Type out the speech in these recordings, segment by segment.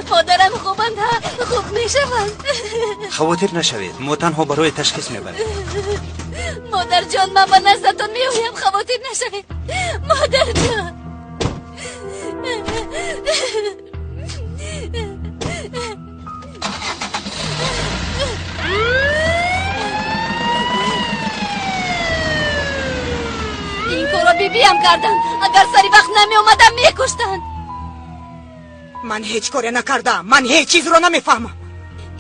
Модарам хубанд, хуб мешаванд. Хавотир нашавед, мо танҳо барои ташхис мебарем. Модарҷон, ман ба наздатон меоям, хавотир нашавед. Модарҷон. Ин корро бибиам карданд. Агар сари вақт намеомадам, мекуштанд. Ман ҳеҷ коре накардам. Ман ҳеҷ чизро намефаҳмам.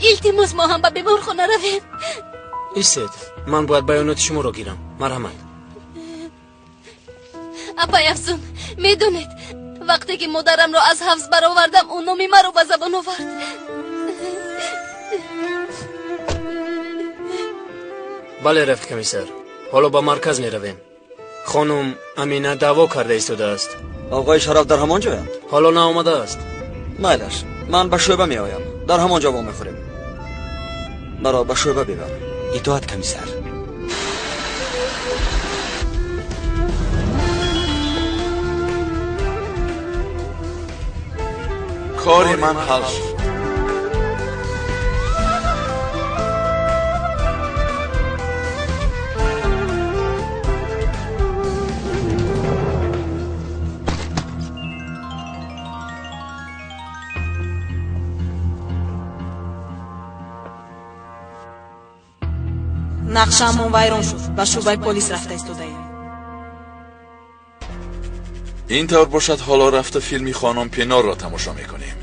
Илтимос, мо ҳам ба беморхона равем. Истед, ман бояд баёноти шуморо гирам. Марҳамат. Апай Афзун, медонед, вақте ки модарамро аз ҳавз баровардам, ӯ номи маро ба забон овард. Бале, рафиқ комиссар, ҳоло ба марказ меравем. Хонум Амина даъво карда истодааст. Оғои Шараф дар ҳамон ҷоянд? Ҳоло наомадааст. Майлаш, ман ба шӯъба меоям. Дар ҳамон ҷо вомехӯрем. Маро ба шӯъба бибар. Итоат, комиссар. Кори ман ҳал шуд. Нақшаамон вайрон шуд. Ба шӯъбаи полис рафта истодаем. Ин тавр бошад, ҳоло рафта филми хонум Пинорро тамошо мекунем.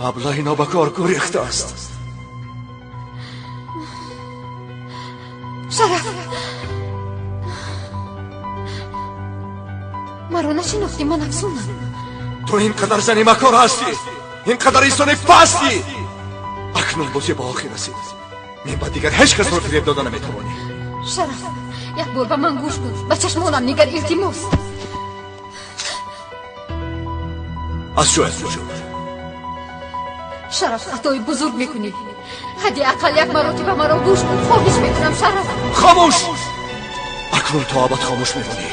Аблаи нобакор гурехтааст. Шараф, маро нашинохтӣ, ман Афсунам. Ту ин қадар зани макор ҳастӣ, ин қадар инсони пастӣ. Акнун бозӣ ба охир расид. Ман ба дигар ҳеҷ касро фиреб дода наметавонӣ. Шараф, як бор ба ман гӯш кун, ба чашмонам нигар, илтимос. Аз ҷоят куҷо? Шараф, хатои бузург мекунӣ. Ҳадди ақал як маротиба маро гӯш кун. Хоҳиш мекунам, Шараф. Хомӯш! Акнун то абад хомӯш мемонӣ.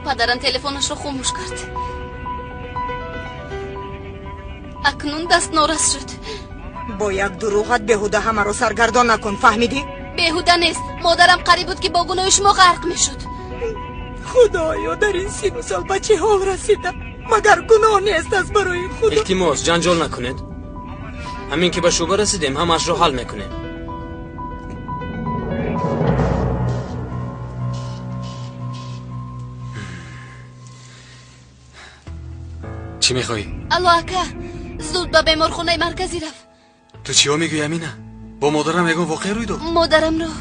Падарам телефонашро хомӯш кард. Акнун даст норас шуд. Бо як дурӯғат беҳуда ҳамаро саргардон накун, фаҳмидӣ? Беҳуда нест. Модарам қариб буд, ки бо гуноҳи шумо ғарқ мешуд. Худоё, дар ин сину сол ба чӣ ҳол расидам? Магар гуноҳ нест аз барои Худо? Илтимос, ҷанҷол накунед. Ҳамин ки ба шӯъба расидем, ҳамаашро ҳал мекунем. Чӣ мехоҳӣ? Алло, ака, зуд ба беморхонаи марказӣ рафт. Ту чиҳо мегӯӣ, Амина? Бо модарам ягон воқеа рӯй дод? Модарамро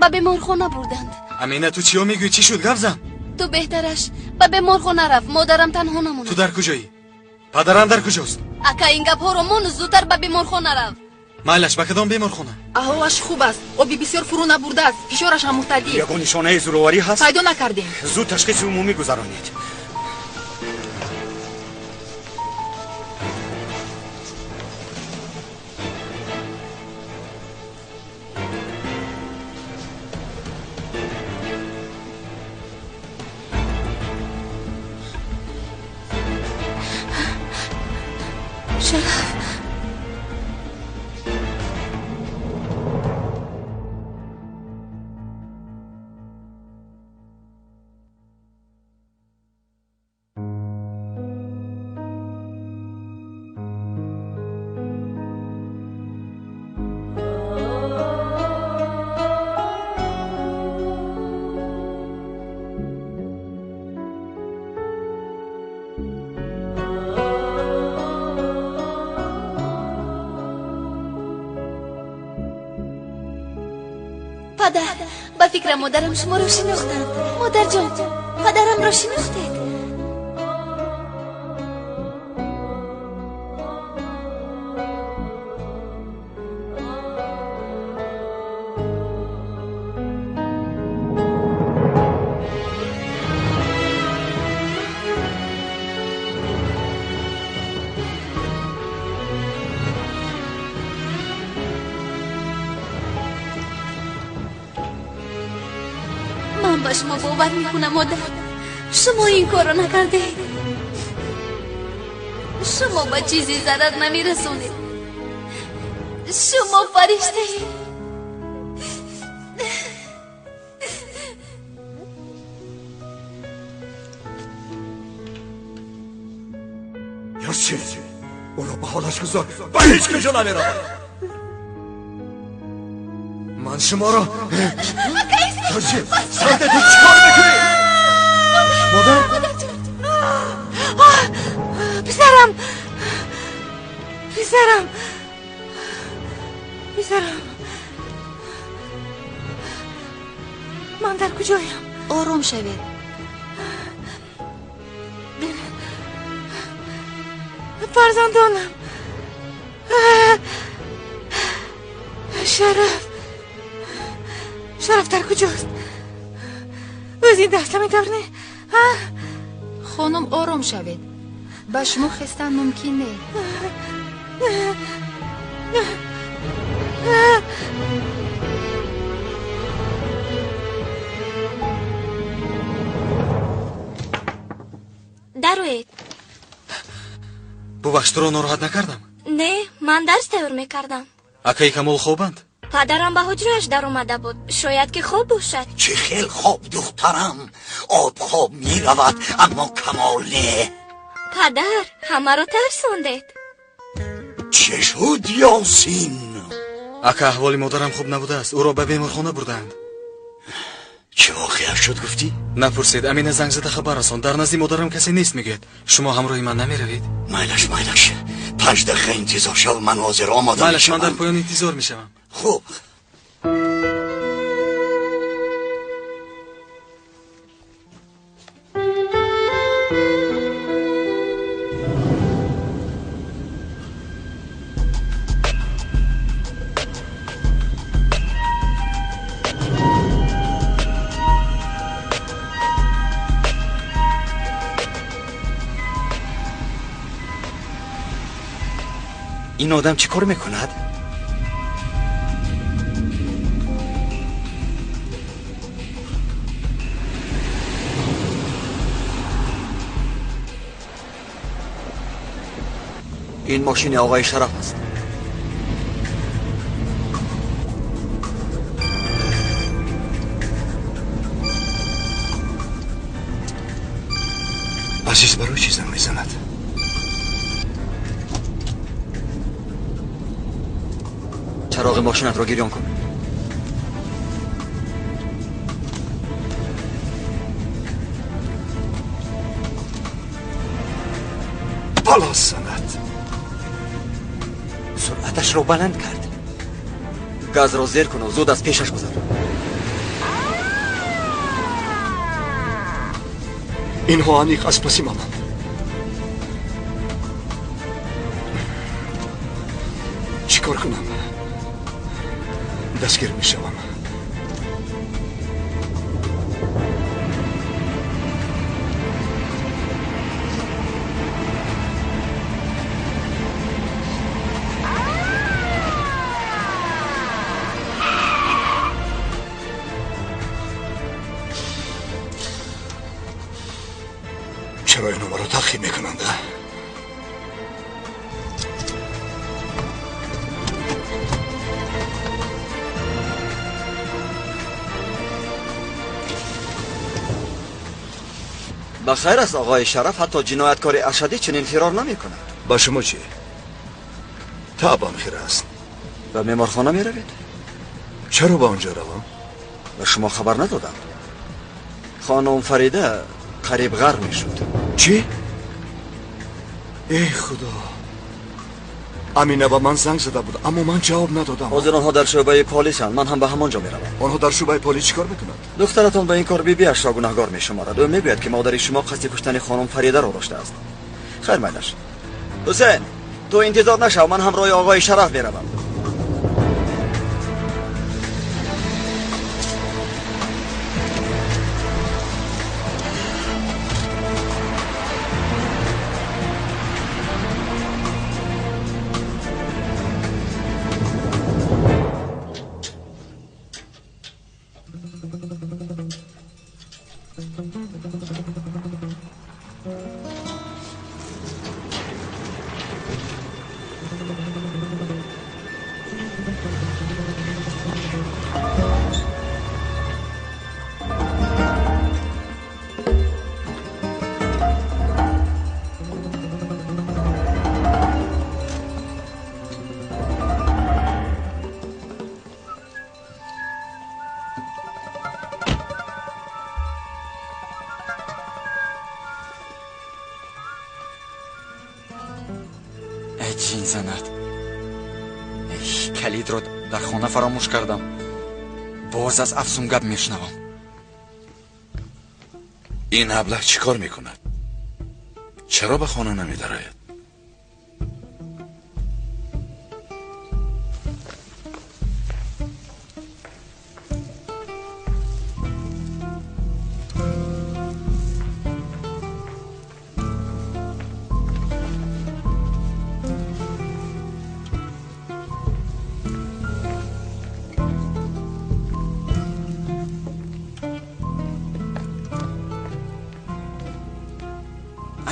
Ба беморхона бурданд. Амина, ту чиё мегӯӣ? Чӣ шуд? Гап зан. Ту беҳтараш ба беморхона рафт, модарам танҳо намонад. Ту дар куҷоӣ? Падарам дар куҷост? Ака, ин гапҳоро мону зудтар ба беморхона рафт. Майлаш, ба кадом беморхона? Аҳволаш хуб аст, оби бисёр фурӯ набурдааст, фишораш ҳам мӯътадил. Ягон нишонаи зӯроварӣ ҳаст? Пайдо накардем. Зуд ташхиси умумӣ гузаронед. Шараф, падар, ба фикрам модарам шуморо шинохтанд. Модарҷон, падарамро шинохтед? Ман ба шумо бовар мекунам, модар. Шумо ин корро накардед. Шумо ба чизе зарар намерасонед. Шумо фариштаед. Ёсин, ӯро ба ҳолаш гузор, ба ҳеҷ куҷо намеравад. Ман шуморо... Ёсин, сарде, ту чӣ кор мекунӣ? Модар? Писарам, писарам, писарам, ман дар куҷоям? Ором шавед. Фарзандонам, Шараф, Шараф дар куҷост? Ӯ зинда аст, ҳамин тавр не? Хонум, ором шавед. Ба шумо хестан мумкин не. Дароед. Бубахш, туро нороҳат накардам? Не, ман дарс тайёр мекардам. Акаи Камол хобанд? Падарам ба ҳуҷрааш даромада буд. Шояд ки хоб бошад. Чӣ хел хоб, духтарам? Об хоб меравад, аммо Камол не. Падар, ҳамаро тарсондед. Чӣ шуд, Ёсин? Ака, аҳволи модарам хуб набудааст. Ӯро ба беморхона бурдаанд. Чӣ воқеа шуд, гуфтӣ? Напурсед, Амина занг зада хабар расон. Дар назди модарам касе нест, мегӯяд. Шумо ҳамроҳи ман намеравед? Майлаш, майлаш. 5 дақиқа интизор шав, ман ҳозир омода майлаш, ман мешавам. дар поён интизор мешавам. Хуб. Ин одам чӣ кор мекунад? Ин мошини оғои Шараф аст. Азиз барои чӣ занг мезанад? Чароғи мошинатро гирён кун. Бало санад. Суръаташро баланд кард. Газро зер куну зуд аз пешаш гузар. Инҳо аниқ аз паси мананд. Чӣ кор кунам? Дастгир мешавам. Чаро инҳо маро таъқиб мекунанд? Ба хайр аст, оғои Шараф, ҳатто ҷинояткори ашаддӣ чунин фирор намекунад. Ба шумо чӣ? Таъбам хира аст. Ба меморхона меравед? Чаро ба он ҷо равам? Ба шумо хабар надодам. Хонум Фарида қариб ғарқ мешуд. Чӣ? Эй худо! Амина ба ман занг зада буд, аммо ман ҷавоб надодам. Ҳозир онҳо дар шӯъбаи полисанд, ман ҳам ба ҳамон ҷо меравам. Онҳо дар шӯъбаи полис чӣ кор мекунанд? Духтаратон ба ин кор бибиашро гунаҳгор мешуморад. Ӯ мегӯяд, ки модари шумо қасди куштани хонум Фаридаро доштааст. Хайр, майлаш. Ҳусейн, ту интизор нашав, ман ҳамроҳи оғои Шараф меравам. Ҷин занад, калидро дар хона фаромӯш кардам. Боз аз Афсун гап мешунавам. Ин аблаҳ чӣ кор мекунад? Чаро ба хона намедарояд?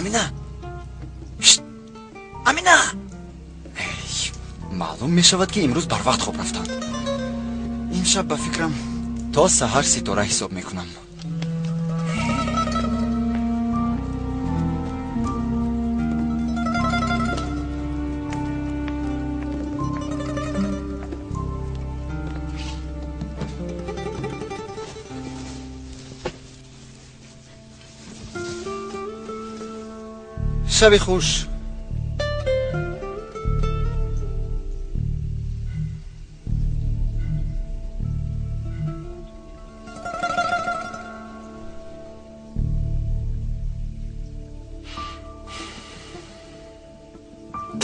Амина! Амина! Маълум мешавад, ки имрӯз барвақт хоб рафтанд. Имшаб ба фикрам то саҳар ситора ҳисоб мекунам. Шаби хуш.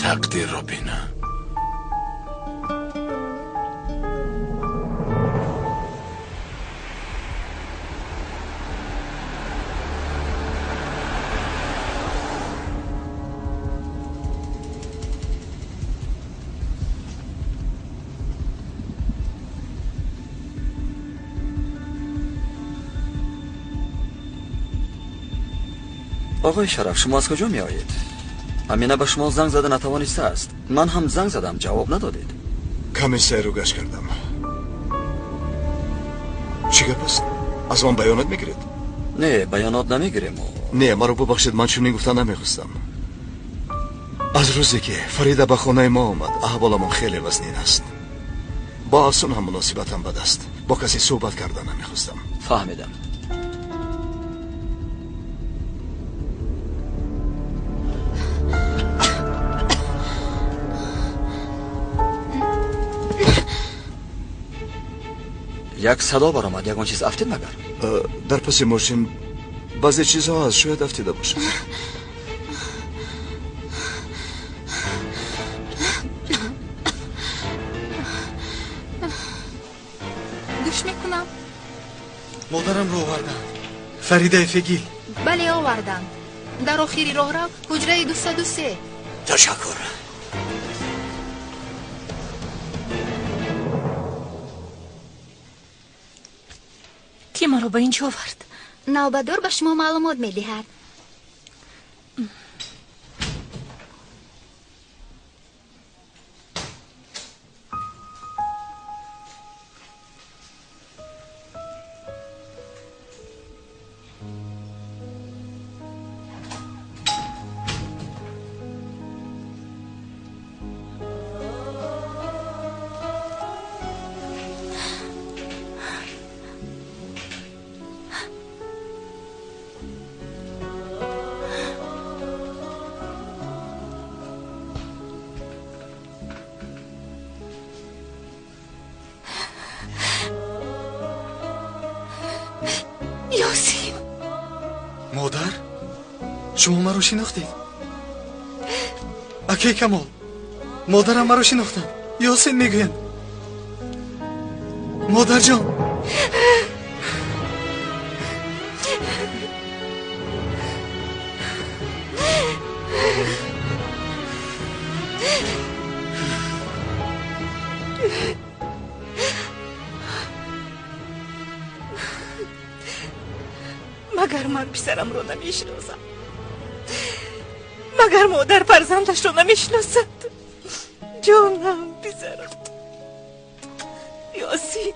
Тақдирро бина. Оғои Шараф, шумо аз куҷо меоед? Амина ба шумо занг зада натавонистааст. Ман ҳам занг задам, ҷавоб надодед. Каме сайру гашт кардам. Чӣ гап аст? Аз ман баёнот мегиред? Не, баёнот намегирем. Не, маро бубахшед, ман чунин гуфта намехостам. Аз рӯзе ки Фарида ба хонаи мо омад, аҳволамон хеле вазнин аст. Бо Афсун ҳам муносибатам бад аст. Бо касе суҳбат карда намехостам. Фаҳмидам. Як садо баромад, ягон чиз афтид магар? Дар паси мошин Баъзе чизҳо ҳаст, шояд афтида бошад. Гӯш мекунам. Модарамро оварданд. Фаридаи Фегил. Бале, оварданд. Дар охири роҳрав, ҳуҷраи 203. Ташаккур. Кӣ маро ба инҷо овард? Навбадор ба шумо маълумот медиҳад. Ёсин. Модар, шумо маро шинохтед? Акай Камол, модарам маро шинохтанд. Ёсин мегӯянд. Модарҷон. Магар ман писарамро намешиносам? Магар модар фарзандашро намешиносад? Ҷонам, писарам. Ёсин.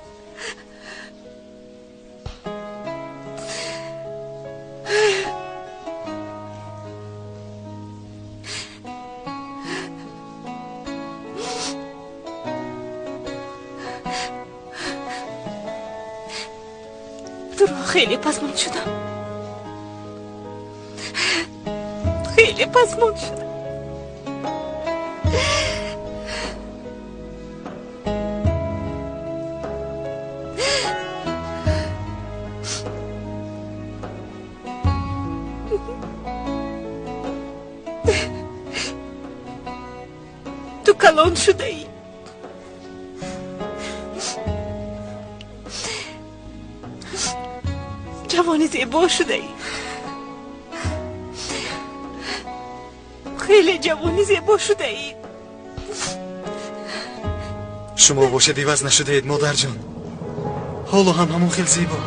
Туро хеле пасмон шудам. Хеле пасмон шудам. Ту калон шудаӣ. Ҷавони зебо шудаӣ. Хеле ҷавони зебо шудаӣ. Шумо бошед иваз нашудаед, модарҷон. Ҳоло ҳам ҳамон хел зебо.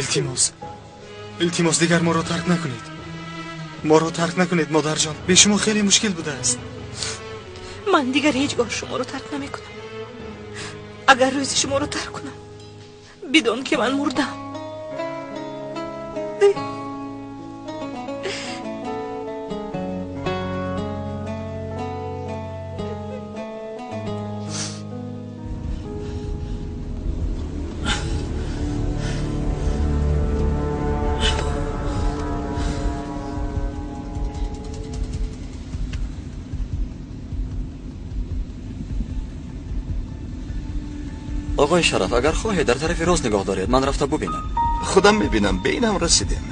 Илтимос, илтимос, дигар моро тарк накунед. Моро тарк накунед, модарҷон. Бе шумо хеле мушкил будааст. Ман дигар ҳеҷ гоҳ шуморо тарк намекунам. Агар рӯзи шуморо тарк кунам, бидон ки ман мурдам. Оқои Шараф, агар хоҳед дар тарафи рост нигоҳ доред, ман рафта бубинам. Худам мебинам, ба инам расидем.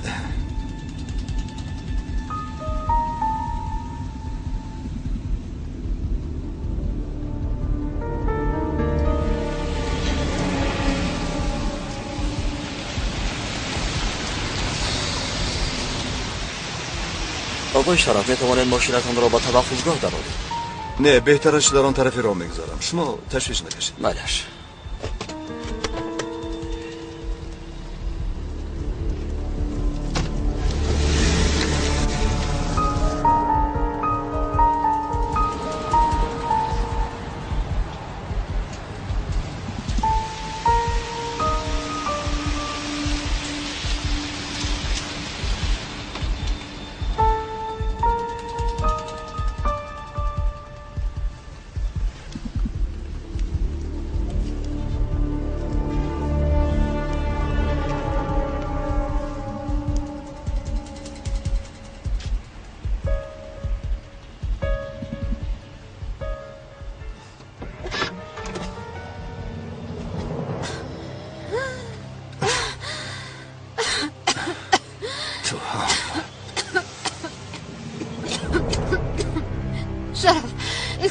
Оқои Шараф, метавонед мошинатонро ба таваққуфгоҳ дароред? Не, беҳтараш дар он тарафи роҳ мегузарам. Шумо ташвиш накашед. Майлаш.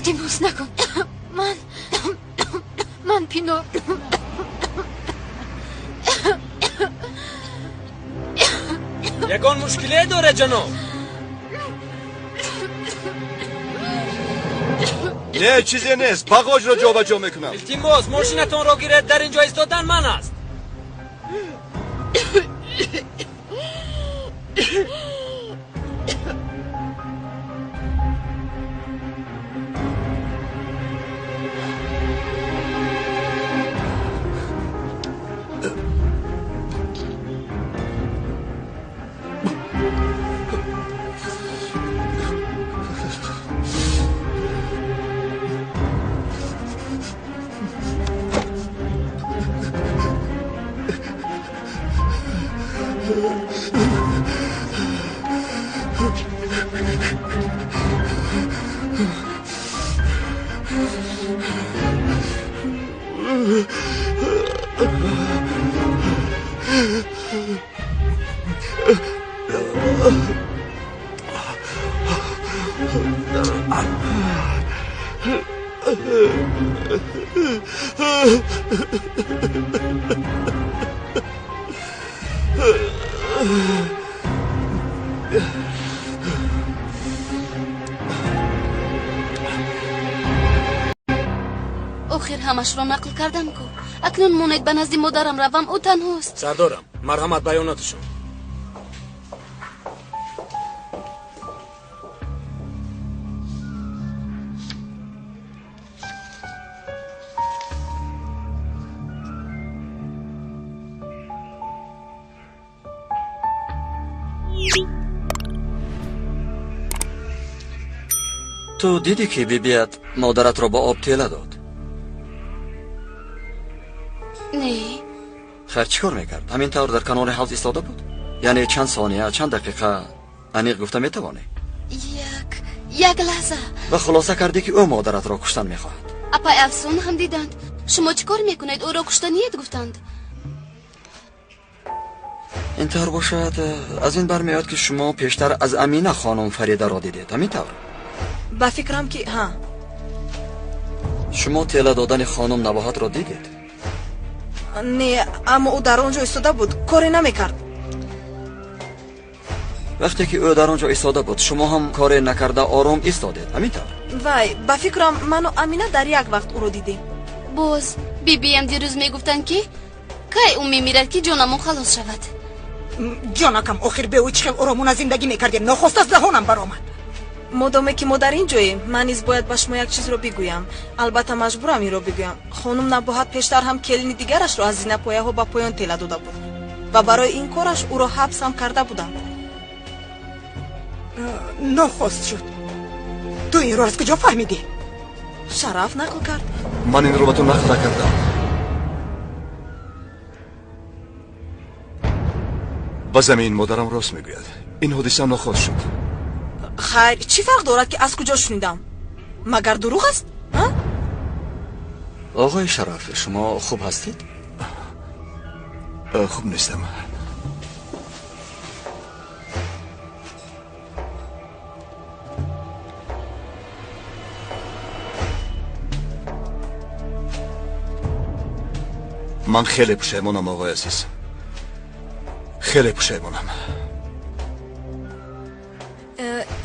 Илтимос накун. Ман Пинор. Ягон мушкиле дорад, ҷаноб? Не, чизе нест. Бағоҷро ҷобаҷо мекунам. Илтимос, мошинатонро гиред, дар ин ҷо истодан ман аст. Охир ҳамашро нақл кардам ку. Акнун монед ба назди модарам равам, ӯ танҳост. Сардорам, марҳамат, баёноташон. Ту дидӣ ки бибият модаратро ба об тела дод? Не. Хайр, чӣ кор мекард? Ҳамин тавр дар канори ҳавз истода буд? Яъне чанд сония, чанд дақиқа аниқ гуфта метавонӣ? Як лаҳза. Ва хулоса кардӣ ки ӯ модаратро куштан мехоҳад. Апай Афсун ҳам диданд. Шумо чӣ кор мекунед? Ӯро куштаниед гуфтанд. Ин тавр бошад, аз ин бармеояд ки шумо пештар аз Амина хонум Фаридаро дидед, ҳамин тавр? Ба фикрам ки ҳа. Шумо тела додани хонум Набоҳатро дидед? Не, аммо ӯ дар он ҷо истода буд, коре намекард. Вақте ки ӯ дар он ҷо истода буд, шумо ҳам коре накарда ором истодед, ҳамин тавр? Вай, ба фикрам ману Амина дар як вақт ӯро дидем. Боз бибиям дирӯз мегуфтанд ки кай ӯ мемирад ки ҷонамон халос шавад. Ҷонакам, охир бе ӯ чӣ хел оромона зиндагӣ мекардем, нохост аз даҳонам баромад. Модоме ки мо дар ин ҷоем, ман низ бояд ба шумо як чизро бигӯям. Албатта маҷбурам инро бигӯям. Хонум Набоҳат пештар ҳам келини дигарашро аз зинапояҳо ба поён тела дода буд ва барои ин кораш ӯро ҳабс ҳам карда буданд. Нохост шуд. Ту инро аз куҷо фаҳмидӣ? Шараф нақл кард. Ман инро ба ту нақл накардам. Ба замин модарам рост мегӯяд. Ин ҳодиса нохост шуд. Хайр, чӣ фарқ дорад ки аз куҷо шунидам? Магар дурӯғ аст? Оғои Шараф, шумо хуб ҳастед? Хуб нестам. Ман хеле пушаймонам, оғои азиз. Хеле пушаймонам.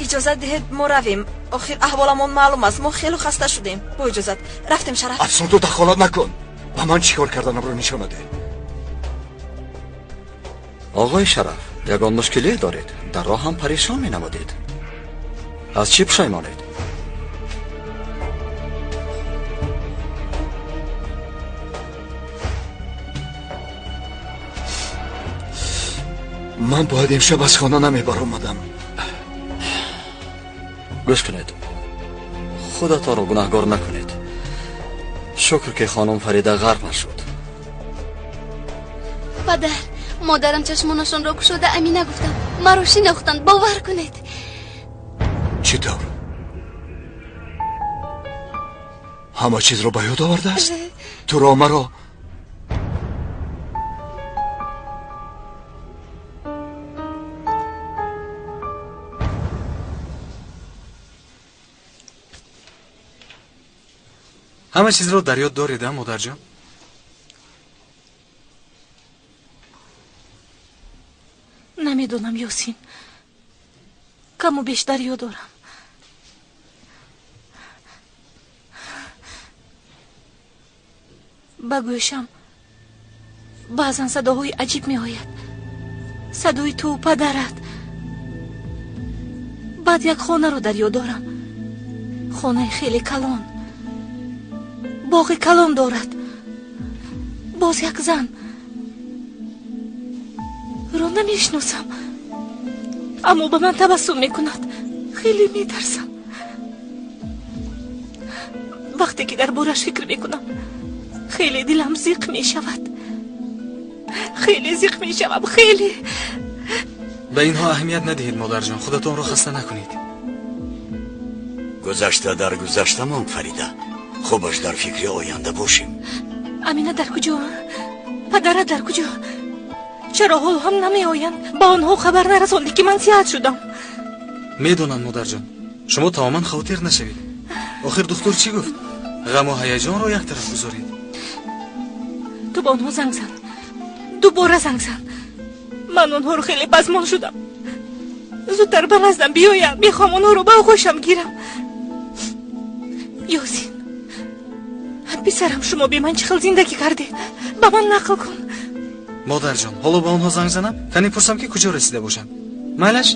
Иҷозат диҳед мо равем. Охир аҳволамон маълум аст. Мо хеле хаста шудем. Бо иҷозат рафтем, Шараф. Афсун, ту дахолат накун. Ба ман чӣ кор карданамро нишона деҳ. Оғои Шараф, ягон мушкиле доред? Дар роҳ ҳам парешон менамудед. Аз чӣ пушаймонед? Ман бояд имшаб аз хона намебаромадам. Гӯш кунед, худатонро гунаҳгор накунед. Шукр ки хонум Фарида ғарқ нашуд. Падар, модарам чашмонашонро кушода Амина гуфтам. Маро шинохтанд, бовар кунед. Чӣ тавр? Ҳама чизро ба ёд овардааст? Туро, маро? Ҳама чизро дар ёд доред, а, модарҷон? Намедонам, Ёсин. Каму беш дар ёд дорам. Ба гӯшам баъзан садоҳои аҷиб меояд. Садои ту, падарат. Баъд як хонаро дар ёд дорам. Хонаи хеле калон. Боғи калон дорад. Боз як зан. Ӯро намешиносам. Аммо ба ман табассум мекунад. Хеле метарсам. Вақте ки дар бораш фикр мекунам, хеле дилам зиқ мешавад. Хеле зиқ мешавам, хеле. Ба инҳо аҳамият надиҳед, модарҷон, худатонро хаста накунед. Гузашта дар гузашта монд, Фарида. Хубаш дар фикри оянда бошем. Амина дар куҷо? Падарат дар куҷо? Чаро ҳол ҳам намеоянд? Ба онҳо хабар нарасондӣ, ки ман сиҳат шудам. Медонам, модарҷон, шумо тамоман хавотир нашавед. Охир духтур чӣ гуфт? Ғаму ҳаяҷонро як тараф гузоред. Ту ба онҳо занг зан. Дубора занг зан. Ман онҳоро хеле пазмон шудам. Зудтар ба наздам биёянд. Мехоҳам онҳоро ба оғӯшам гирам. Ёсин, писарам, шумо бе ман чӣ хел зиндагӣ кардед? Ба ман нақл кун. Модарҷон, ҳоло ба онҳо занг занам? Кани пурсам, ки куҷо расида бошанд. Майлаш?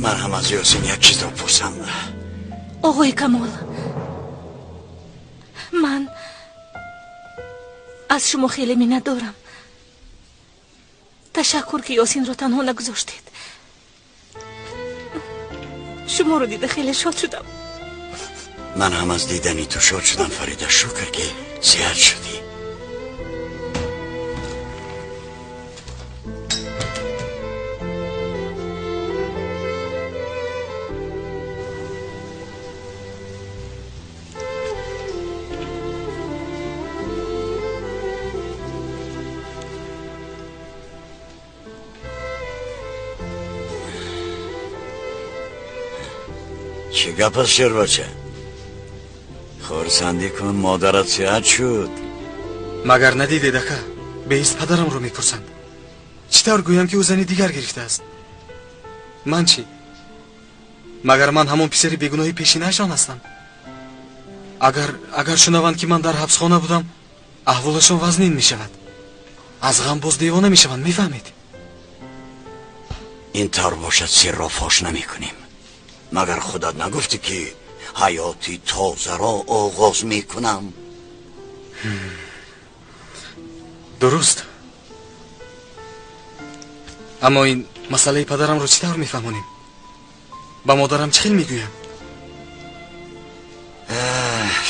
Ман ҳам аз Ёсин як чизро пурсам. Оғои Камол, ман аз шумо хеле миннатдорам. Ташаккур, ки Ёсинро танҳо нагузоштед. Шуморо дида хеле шод шудам. Ман ҳам аз дидани ту шод шудам, Фарида. Шукр, ки сиҳат шудӣ. Чӣ гап аст, шербача? Хурсандӣ кун, модарат сиҳат шуд. Магар надидед, ака? Беист падарамро мепурсанд. Чӣ тавр гӯям, ки ӯ зани дигар гирифтааст? Ман чӣ? Магар ман ҳамон писари бегуноҳи пешинаашон ҳастам? Агар шунаванд, ки ман дар ҳабсхона будам, аҳволашон вазнин мешавад. Аз ғам боз девона мешаванд, мефаҳмед? Ин тавр бошад, сирро фош намекунем. Магар худат нагуфтӣ, ки ҳаёти тозаро оғоз мекунам? Дуруст. Аммо ин масъалаи падарамро чӣ тавр мефаҳмонем? Ба модарам чӣ хел мегӯям?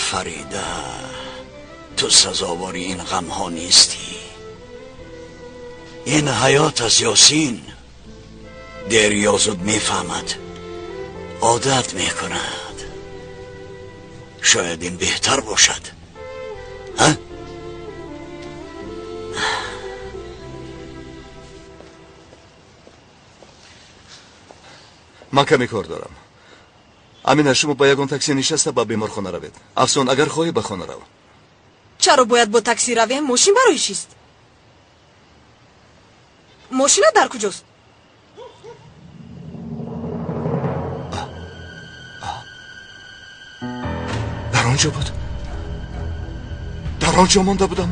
Фарида, ту сазовори ин ғамҳо нестӣ. Ин ҳаёт аст, Ёсин. Дер ё зуд мефаҳмад, одат мекунад. Шояд ин беҳтар бошад. Ман каме кор дорам. Амина, шумо ба ягон такси нишаста ба беморхона равед. Афсон, агар хоҳӣ, ба хона рав. Чаро бояд бо такси равем? Мошин барои чист? Мошина дар куҷост? Дар он ҷо буд. Дар он ҷо монда будам.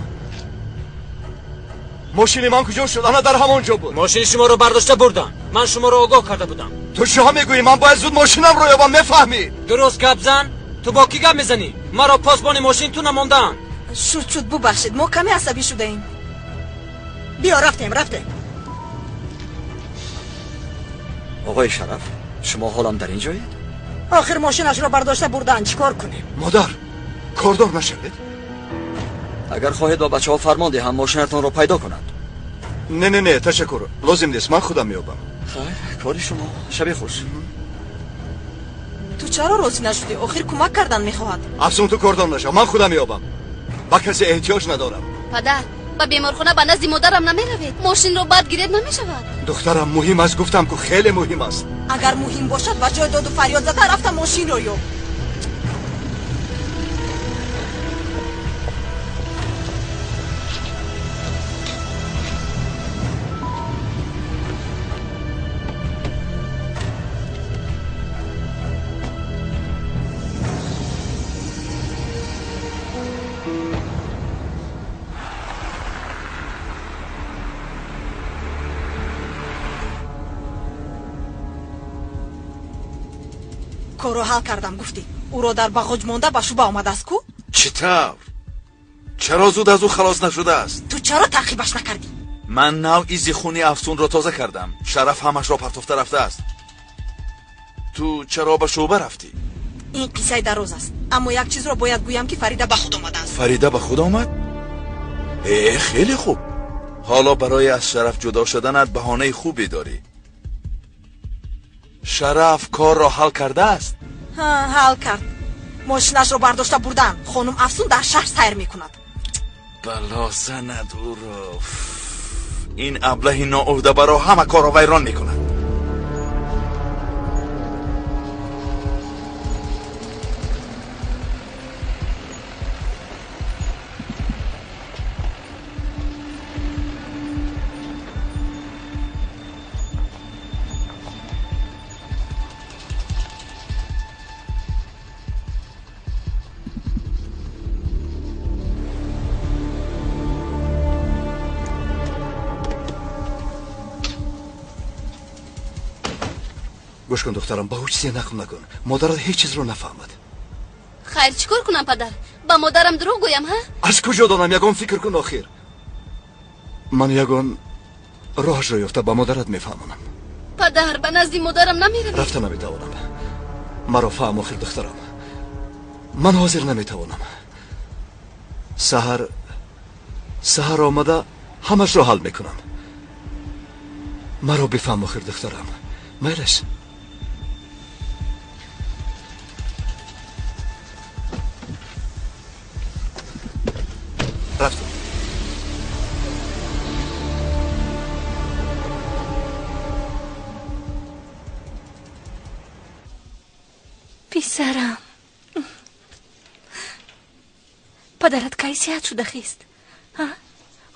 Мошини ман куҷо шуд? Ана дар ҳамон ҷо буд. Мошини шуморо бардошта бурдам. Ман шуморо огоҳ карда будам. Ту чиҳо мегӯӣ? Ман бояд зуд мошинамро ёбам, мефаҳмӣ? Дуруст гап зан. Ту бо кӣ гап мезанӣ? Маро посбони мошин ту намондаанд. Шуд, шуд, бубахшед, мо каме асабӣ шудаем. Биё, рафтем, рафтем. Оғои Шараф, шумо ҳолам дар ин ҷоед? Охир мошинашро бардошта бурдаанд, чӣ кор кунем? Модар, кордор нашавед. Агар хоҳед, ба бачаҳо фармон диҳам мошинатонро пайдо кунанд. Не, не, не, ташаккур, лозим нест, ман худам меёбам. Хайр, кори шумо. Шаби хуш. Ту чаро розӣ нашудӣ? Охир кӯмак кардан мехоҳад. Афсун, ту кордор нашав, ман худам меёбам. Ба касе эҳтиёҷ надорам. Падар, Ба беморхона ба назди модарам намеравед? Мошинро баъд гиред намешавад? Духтарам, муҳим аст, гуфтам ку, хеле муҳим аст. Агар муҳим бошад, ба ҷои доду фарёд зада рафта мошинро ёб. Корро ҳал кардам, гуфтӣ. Ӯро дар бағоҷ монда ба шӯъба омадааст ку? Чӣ тавр? Чаро зуд аз ӯ халос нашудааст? Ту чаро таъқибаш накардӣ? Ман нав изи хуни Афсунро тоза кардам. Шараф ҳамашро партофта рафтааст. Ту чаро ба шӯъба рафтӣ? Ин қиссаи дароз аст, аммо як чизро бояд гӯям, ки Фарида ба худ омадааст. Фарида ба худ омад? Э, хеле хуб. Ҳоло барои аз Шараф ҷудо шуданат баҳонаи хубе дорӣ. Шараф корро ҳал кардааст? Ҳа, ҳал кард. Мошинашро бардошта бурдан. Хонум Афсун дар шаҳр сайр мекунад. Бало занад ӯро. Ин аблаҳи ноуҳдабаро ҳама корро вайрон мекунад. Гӯш кун, духтарам, ба ҳеҷ чизе нақл накун. Модарат ҳеҷ чизро нафаҳмад. Хайр, чӣ кор кунам, падар? Ба модарам дурӯғ гӯям, ҳа? Аз куҷо донам? Ягон фикр кун охир. Ман ягон роҳашро ёфта ба модарат мефаҳмонам. Падар, ба назди модарам намеравӣ? Рафта наметавонам. Маро фаҳм охир, духтарам. Ман ҳозир наметавонам. Саҳар омада ҳамашро ҳал мекунам. Маро бифаҳм охир, духтарам. Майлаш. Рафтем. Писарам, падарат кай сиҳат шуда хист?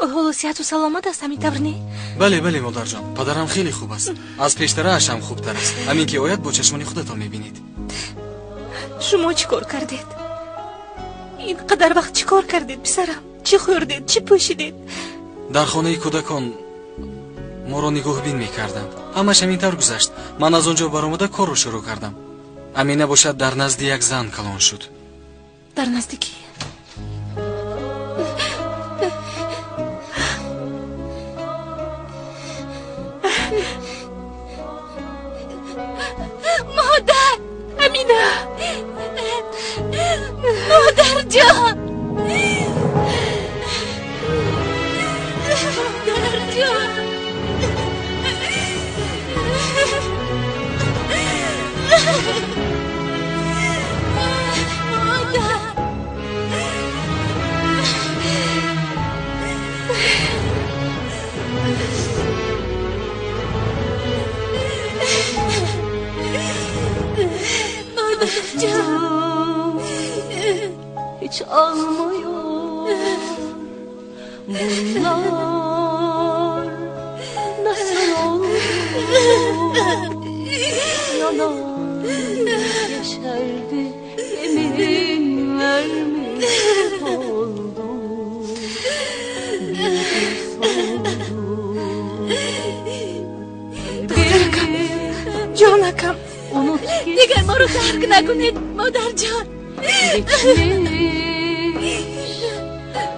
Ӯ ҳоло сиҳату саломат аст, ҳамин тавр не? Бале, бале, модарҷон, падарам хеле хуб аст. Аз пештарааш ҳам хубтар аст. Ҳамин ки ояд, бо чашмони худатон мебинед. Шумо чӣ кор кардед? Ин қадар вақт чӣ кор кардед, писарам? Чӣ хӯрдед, чӣ пӯшидед? Дар хонаи кӯдакон моро нигоҳбин мекарданд. Ҳамаш ҳамин тавр гузашт. Ман аз он ҷо баромада корро шурӯъ кардам. Амина бошад дар назди як зан калон шуд. Дар назди кӣ? Модар! Амина! Модарҷон! Модарҷон! Модар! Mothercan hiç almıyor bunlar, nasıl oldu? Yalan yeşerdi, yemin vermiş oldu. Bir soldu. Духтаракам, ҷонакам, дигар моро тарк накунед, модарҷон. Geçmiş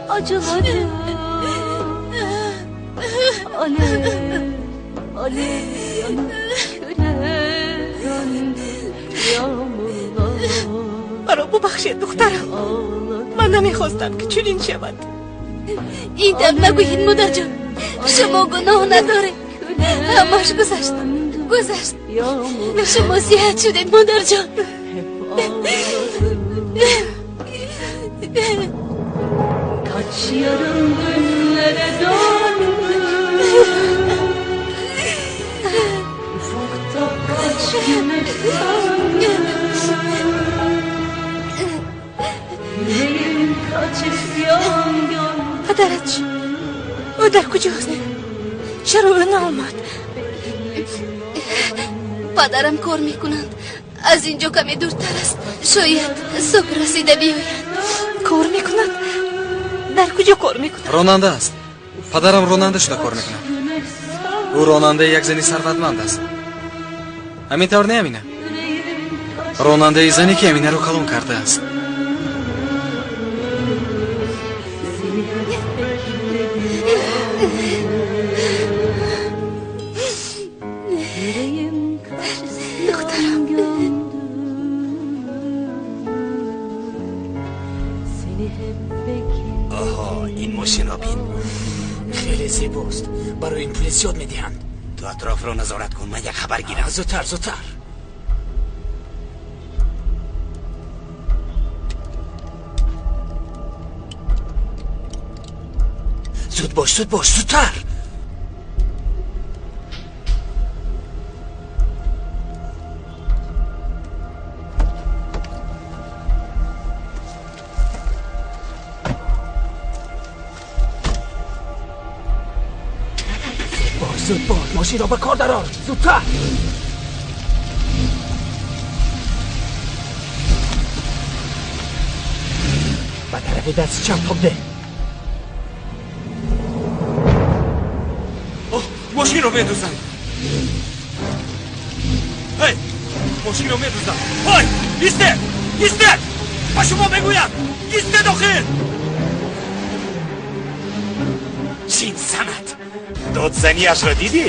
acıları alev alev yanıp küle döndü yağmurlar. Маро бубахшед, духтарам. Ман намехостам, ки чунин шавад. Ин тавр нагӯед, модарҷон. Шумо гуноҳ надоред. Ҳамаш гузашт, гузашт. Шумо сиҳат шудед, модарҷон. Kaç yarın günler Güneşlere döndü. Ufukta kaç güneş söndü. Yüreğim kaç isyan gördü. Падарат чӣ? Ӯ дар куҷост? Чаро ӯ наомад? Падарам кор мекунанд. Аз ин ҷо каме дуртар аст. Шояд субҳ расида биёянд. Кор мекунад? Дар куҷо кор мекунад? Ронанда аст. Падарам ронанда шуда кор мекунад. Ӯ ронандаи як зани сарватманд аст. Ҳамин тавр не, Амина? Ронандаи зане ки Аминаро калон кардааст. Духтарам. Оҳо, ин мошинро бин. Хеле зебост. Барои ин пули зиёд медиҳанд. Ту атрофро назорат кун, ман як хабар гирам. Зудтар, зудтар. Зуд бош, зуд бош, зудтар. Зуд бош, мошинро ба кор дарор. Зудтар. Ба тарафи дасти чап тоб деҳ. Мошинро медузанд. Эй, мошинро медузанд. Ой, истед, истед! Ба шумо мегӯям, истед охир! Чин санат! Додзаниашро дидӣ?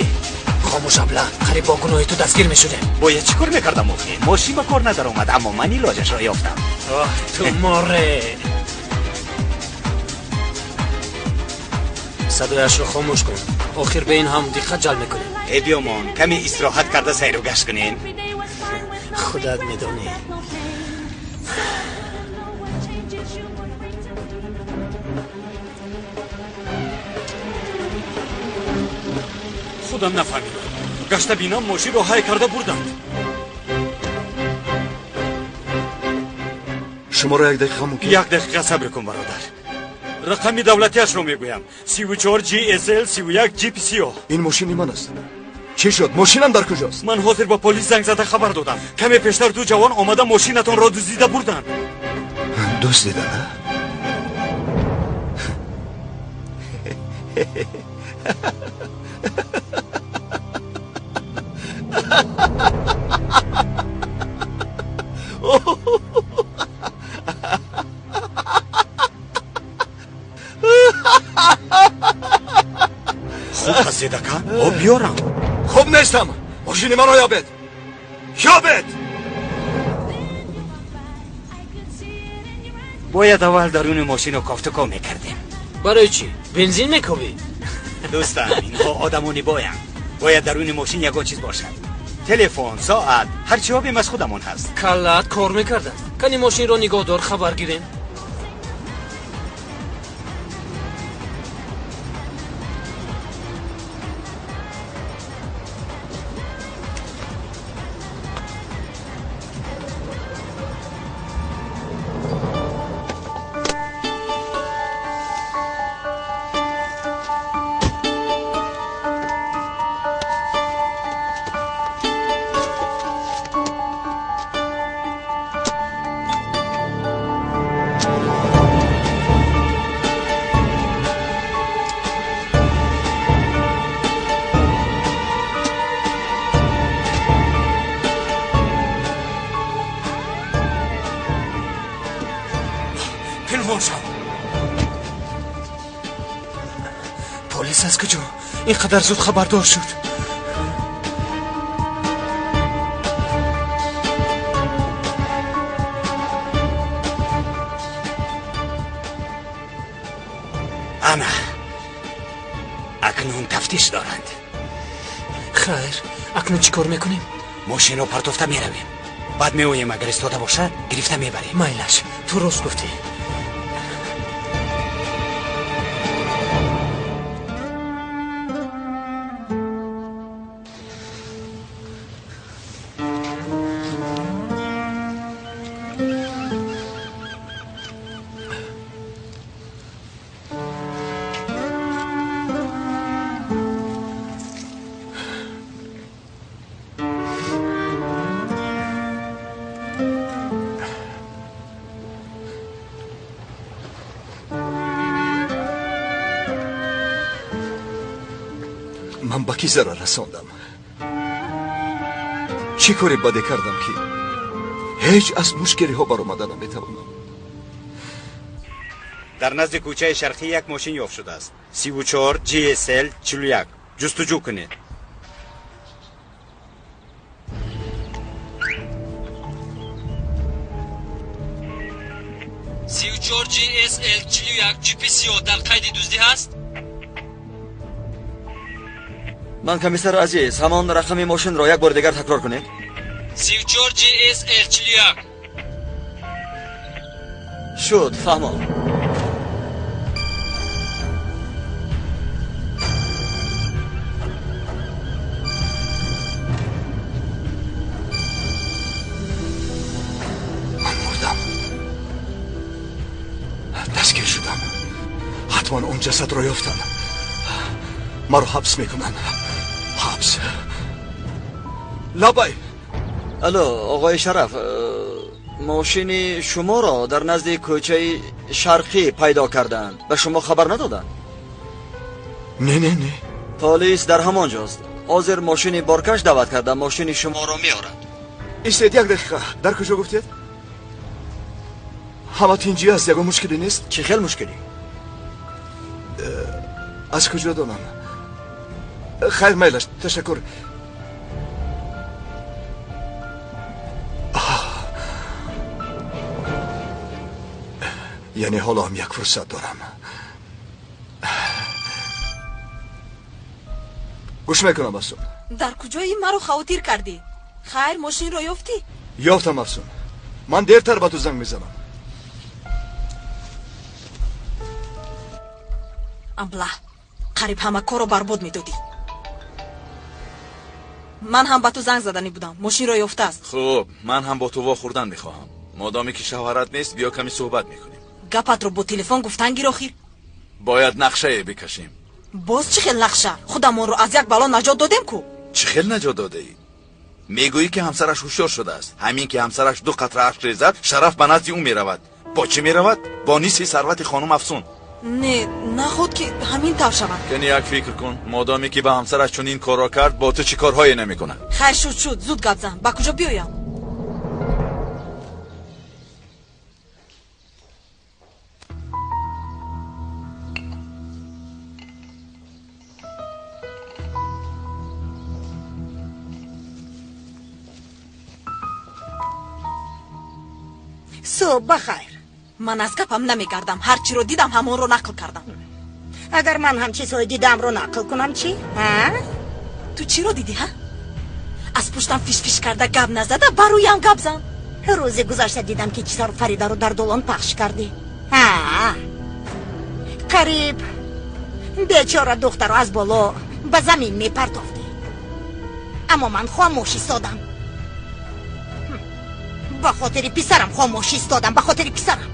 Хомӯш, абла. Қариб бо гуноҳи ту дастгир мешудем. Бояд чӣ кор мекардам охир? Мошин ба кор надаромад, аммо ман илоҷашро ёфтам. Оҳ, ту море! Садояшро хомӯш кун. Охир ба ин ҳам диққат ҷалб мекунем. Э, биёмон, каме истироҳат карда сайру гашт кунем. Худат медонӣ. Худам нафаҳмидам. Гашта бинам, мошинро ҳай карда бурданд. Шуморо як дақиқа мумкин? Як дақиқа сабр кун, бародар. Рақами давлатиашро мегӯям: 34 GSL 31 GPCO. Ин мошини ман аст. Чӣ шуд? Мошинам дар куҷост? Ман ҳозир ба полис занг зада хабар додам. Каме пештар ду ҷавон омада мошинатонро дуздида бурданд. Дуздида, на? Хуб ҳастед, ака? Об биёрам? Хуб нестам. Мошини маро ёбед, ёбед. Бояд аввал даруни мошино кофтуков мекардем. Барои чӣ? Бензин мекобӣ? Дӯстам, инҳо одамони боянд. Бояд даруни мошин ягон чиз бошад. Телефон, соат, ҳар чӣ ёбем, аз худамон ҳаст. Каллаат кор мекардааст. Кани мошинро нигоҳдор, хабар гирем. Пинҳон шав. Полис аз куҷо ин қадар зуд хабардор шуд? Ана, акнун тафтиш доранд. Хайр, акнун чӣ кор мекунем? Мошинро партофта меравем, баъд меоем, агар истода бошад, гирифта мебарем. Майлаш, ту рост гуфтӣ. Ман ба кӣ зарар расондам? Чӣ кори баде кардам, ки ҳеҷ аз мушкилиҳо баромада наметавонам? Дар назди кӯчаи шарқӣ як мошин ёфт шудааст. 34 GSL 41. Ҷустуҷӯ кунед. 34 GSL 41 ҷипи сиёҳ дар қайди дуздӣ ҳаст? Ман комиссар азиз, ҳамон рақами мошинро як бори дигар такрор кунед. 34 GSL 41. Шуд, фаҳмом. Ман мурдам. Дастгир шудам. Ҳатман он ҷасадро ёфтанд. Маро ҳабс мекунанд. Ҳабс. Лабай. Алло, оғои Шараф, мошини шуморо дар назди кӯчаи шарқӣ пайдо карданд. Ба шумо хабар надоданд? Не, не, не. Полис дар ҳамон ҷост. Ҳозир мошини боркаш даъват карда, мошини шуморо меорад. Истед як дақиқа. Дар куҷо гуфтед? Ҳама тинҷӣ аст, ягон мушкиле нест? Чӣ хел мушкилӣ? Аз куҷо донам? Хайр, майлаш, ташаккур. Яъне ҳоло ҳам як фурсат дорам. Гӯш мекунам, Афсун. Дар куҷои маро хавотир кардӣ? Хайр, мошинро ёфтӣ? Ёфтам, Афсун. Ман дертар ба ту занг мезанам. Абла, қариб ҳама корро барбод медодӣ. Ман ҳам ба ту занг заданӣ будам. Мошинро ёфтааст. Хуб, ман ҳам бо ту вохӯрдан мехоҳам. Модоме ки шавҳарат нест, биё каме суҳбат мекунем. Гапатро бо телефон гуфтан гир охир. Бояд нақшае бикашем. Боз чӣ хел нақша? Худамонро аз як бало наҷот додем ку? Чӣ хел наҷот додаӣ? Мегӯӣ ки ҳамсараш ҳушёр шудааст. Ҳамин ки ҳамсараш ду қатра ашк резад, Шараф ба назди ӯ меравад. Бо чӣ меравад? Бо нисфи сарвати хонум Афсун. Не, наход ки ҳамин тавр шавад. Кани як фикр кун. Модоме ки ба ҳамсараш чунин корро кард, бо ту чӣ корҳое намекунад? Хайр, шуд, шуд, зуд гап зан. Ба куҷо биёям? Субҳ бахайр. Ман аз гапам намегардам. Ҳар чиро дидам, ҳамонро нақл кардам. Агар ман ҳам чизҳои дидамро нақл кунам чӣ? Ту чиро дидӣ, ҳа? Аз пуштам фишфиш карда гап назада, ба рӯям гап зан. Рӯзи гузашта дидам, ки чӣ тавр Фаридаро дар долон пахш кардӣ. Қариб бечора духтаро аз боло ба замин мепартофтӣ. Аммо ман хомӯш истодам. Ба хотири писарам хомӯш истодам, ба хотири писарам.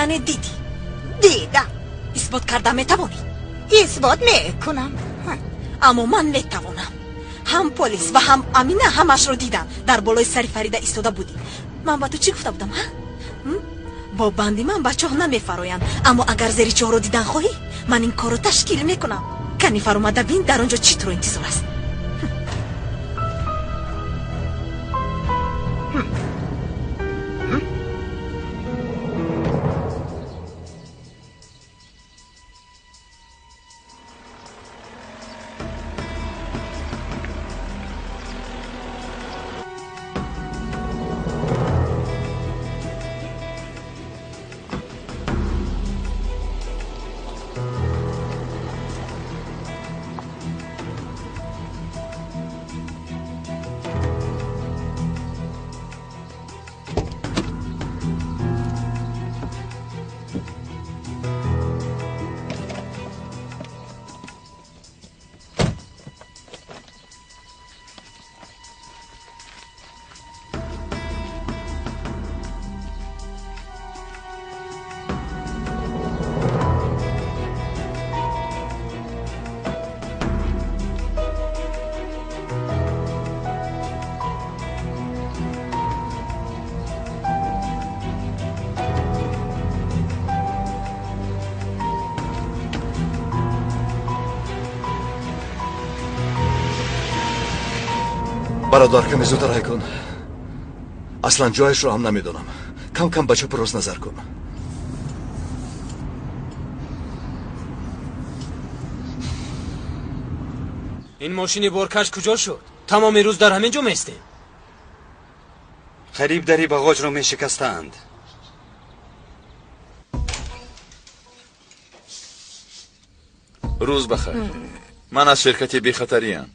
Яъне дидӣ? Дидам. Исбот карда метавонӣ? Исбот мекунам. Аммо ман метавонам. Ҳам полис ва ҳам Амина ҳамашро дидам. Дар болои сари Фарида истода будӣ. Ман ба ту чӣ гуфта будам, ҳа? Бо банди ман ба чоҳ намефароянд, аммо агар зери чоҳро дидан хоҳӣ, ман ин корро ташкил мекунам. Кани фаромада бин, дар он ҷо чӣ туро интизор аст. Бародар, каме зудтар ҳай кун. Аслан ҷояшро ҳам намедонам. Кам кам ба чапу рост назар кун. Ин мошини боркаш куҷо шуд? Тамоми рӯз дар ҳамин ҷо меистем. Қариб дари бағоҷро мешикастаанд. Рӯз бахайр. Ман аз ширкати бехатариям.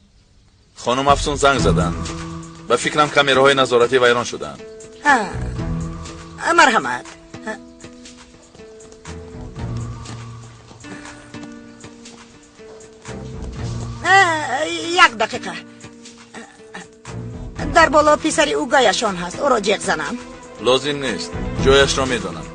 Хонум Афсун занг заданд. Ба фикрам камераҳои назоратӣ вайрон шудаанд. Марҳамат. Як дақиқа. Дар боло писари угаяшон ҳаст. Ӯро ҷеғ занам. Лозим нест. Ҷояшро медонам.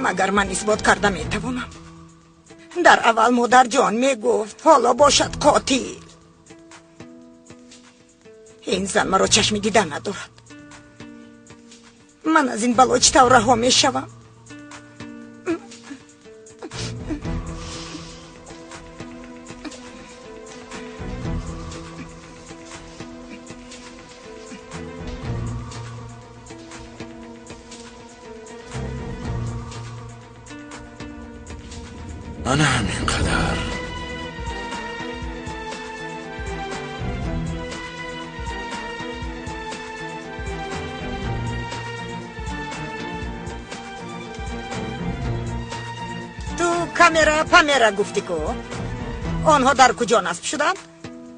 Магар ман исбот карда метавонам? Дар аввал модарҷон мегуфт, ҳоло бошад қотил. Ин зан маро чашми дидан надорад. Ман аз ин бало чӣ тавр раҳо мешавам? Ана ҳамин қадар. Ту камера памера гуфтӣ ку? Онҳо дар куҷо насб шуданд?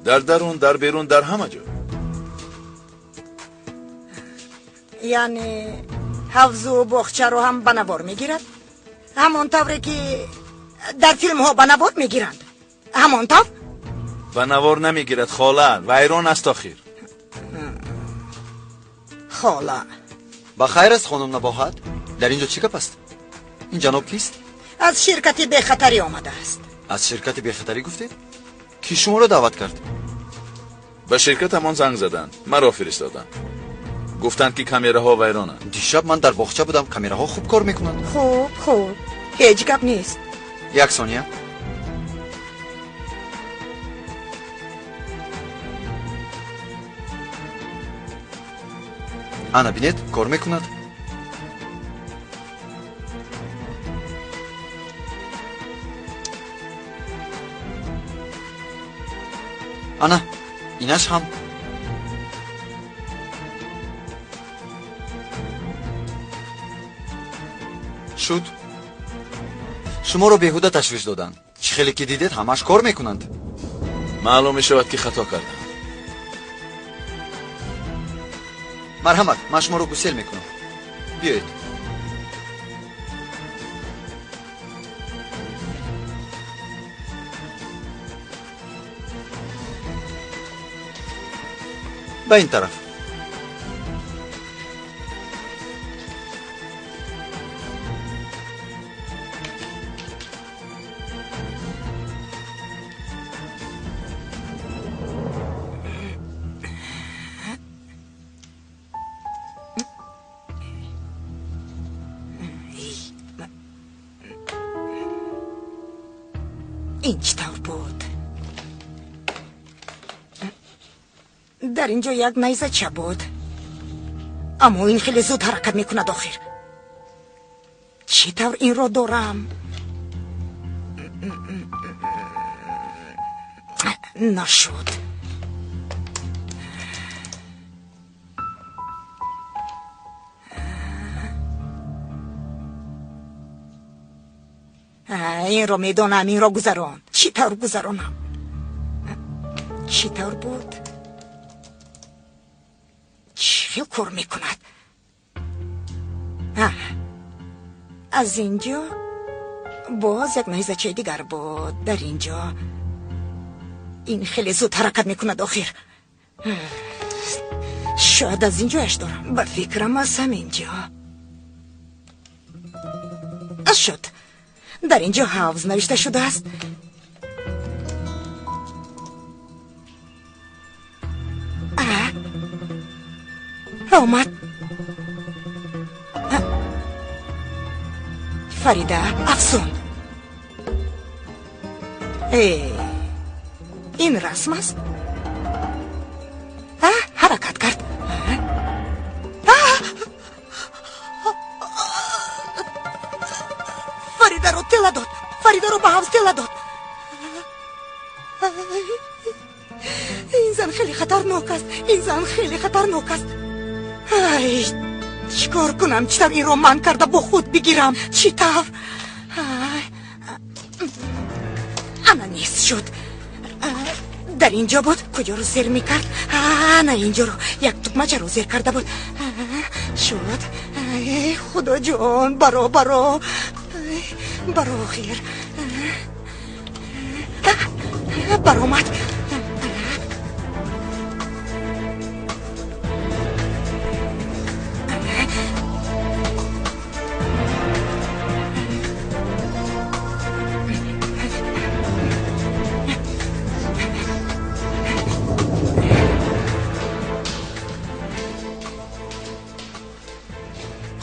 Дар дарун, дар берун, дар ҳама ҷо. Яъне ҳавзу боғчаро ҳам ба навор мегирад? Ҳамон тавре ки дар филмҳо ба навор мегиранд, ҳамон тавр? Ба навор намегирад хола, вайрон аст охир. Хола. Ба хайр аст хонум Набоҳат? Дар ин ҷо чӣ гап аст? Ин ҷаноб кист? Аз ширкати бехатарӣ омадааст. Аз ширкати бехатарӣ гуфтед? Кӣ шуморо даъват кард? Ба ширкатамон занг заданд, маро фиристоданд. Гуфтанд ки камераҳо вайронанд. Дишаб ман дар боғча будам, камераҳо хуб кор мекунанд. Хуб, хуб, ҳеҷ гап нест. Як сония. Ана бинед, кор мекунад. Ана, инаш ҳам. Шуд. Шуморо беҳуда ташвиш доданд. Чӣ хеле ки дидед, ҳамаш кор мекунанд. Маълум мешавад ки хато кардам. Марҳамат, ман шуморо гусел мекунам. Биёед. Ба ин тараф. Ин чӣ тавр буд? Дар ин ҷо як найзача буд, аммо ин хеле зуд ҳаракат мекунад охир. Чӣ тавр инро дорам? Нашуд. Инро медонам, инро гузарон. Чӣ тавр гузаронам? Чӣ тавр буд? Чӣ хел кор мекунад? Аз ин ҷо боз як найзачаи дигар буд. Дар ин ҷо ин хеле зуд ҳаракат мекунад охир. Шояд аз ин ҷояш дорам. Ба фикрам аз ҳамин ҷо шуд. Дар ин ҷо ҳавз навишта шудааст. Омад. Фарида, Афсун. Ин расм аст? Ҳаракат кард. Фаридаро тела дод. Фаридаро ба ҳавз тела дод. Ин зан хеле хатарнок аст. Ин зан хеле хатарнок аст. Ай, чӣ кор кунам? Чӣ тавр инро манъ карда бо худ бигирам? Чӣ тавр? Ана нест шуд. Дар ин ҷо буд. Куҷоро зер мекард? Ана ин ҷоро як тукмачаро зер карда буд. Шуд. Худоҷон, баро, баро, баро, хир. Баромад.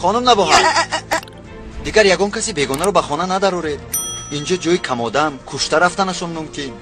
Хонум Набоҳат, дигар ягон каси бегонаро ба хона надароред. Инҷо ҷои камодам, кушта рафтанашон мумкин.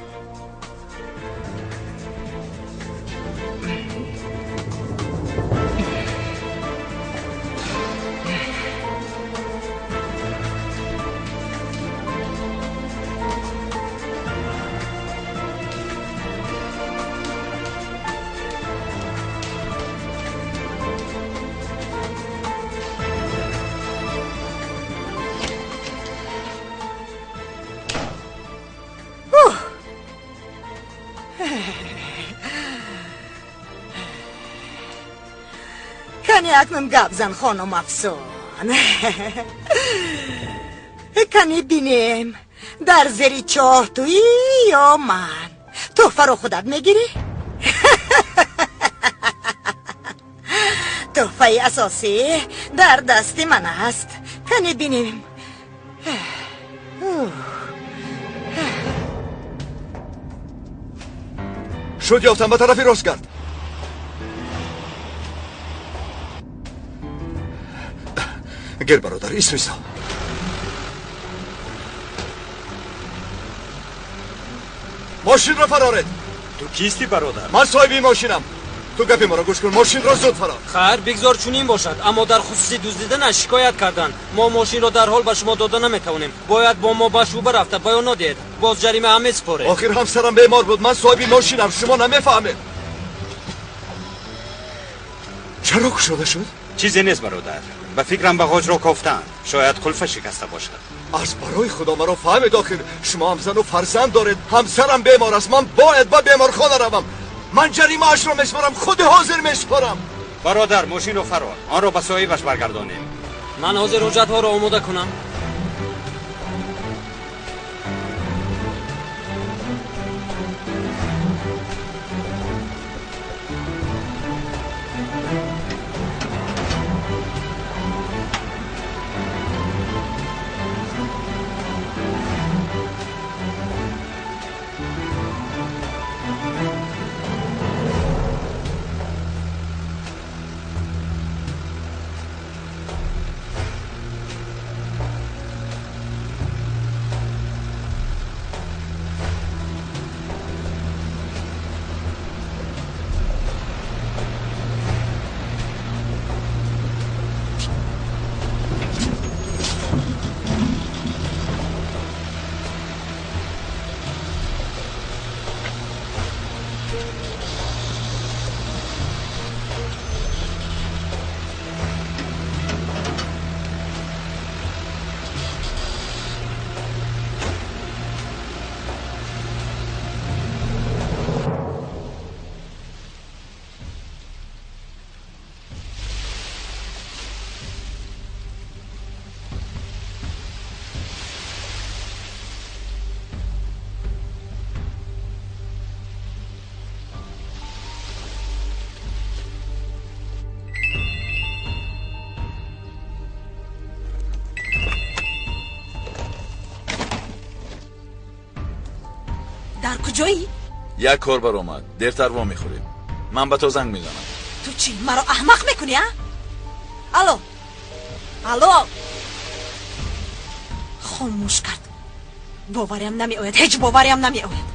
Кани акнун гап зан, хонум Афсун. Кани бинем, дар зери чоҳ туӣ ё ман? Тӯҳфаро худат мегирӣ? Тӯҳфаи асосӣ дар дасти ман аст. Кани бинем. Шуд, ёфтам, ба тарафи рост гард. Гир, бародар, исто, исто. Мошинро фароред. Ту кисти, бародар? Ман соҳиби мошинам. Ту гапи маро гӯш кун, мошинро зуд фарор. Хайр, бигзор чунин бошад, аммо дар хусуси дуздиданаш шикоят кардан. Мо мошинро дарҳол ба шумо дода наметавонем. Бояд бо мо ба шӯъба рафта баёнот диҳед. Боз ҷарима ҳам месупоред. Охир ҳамсарам бемор буд. Ман соҳиби мошинам, шумо намефаҳмед. Чаро кушода шуд? Чизе нест, бародар. Ба фикрам бағоҷро кофтаанд. Шояд қулфа шикаста бошад. Аз барои худо маро фаҳмед, охир шумо ҳам зану фарзанд доред. Ҳамсарам бемор аст, ман бояд ба беморхона равам. Ман ҷаримаашро месупорам, худи ҳозир месупорам. Бародар, мошинро фарор, онро ба соҳибаш баргардонем. Ман ҳозир ҳуҷҷатҳоро омода кунам. Куҷоӣ? Як кор баромад, дертар во мехӯрем. Ман ба то занг мезанам. Ту чӣ, маро аҳмақ мекунӣ, а? Алло, алло! Хомӯш кард. Бовариам намеояд, ҳеҷ бовариам намеояд.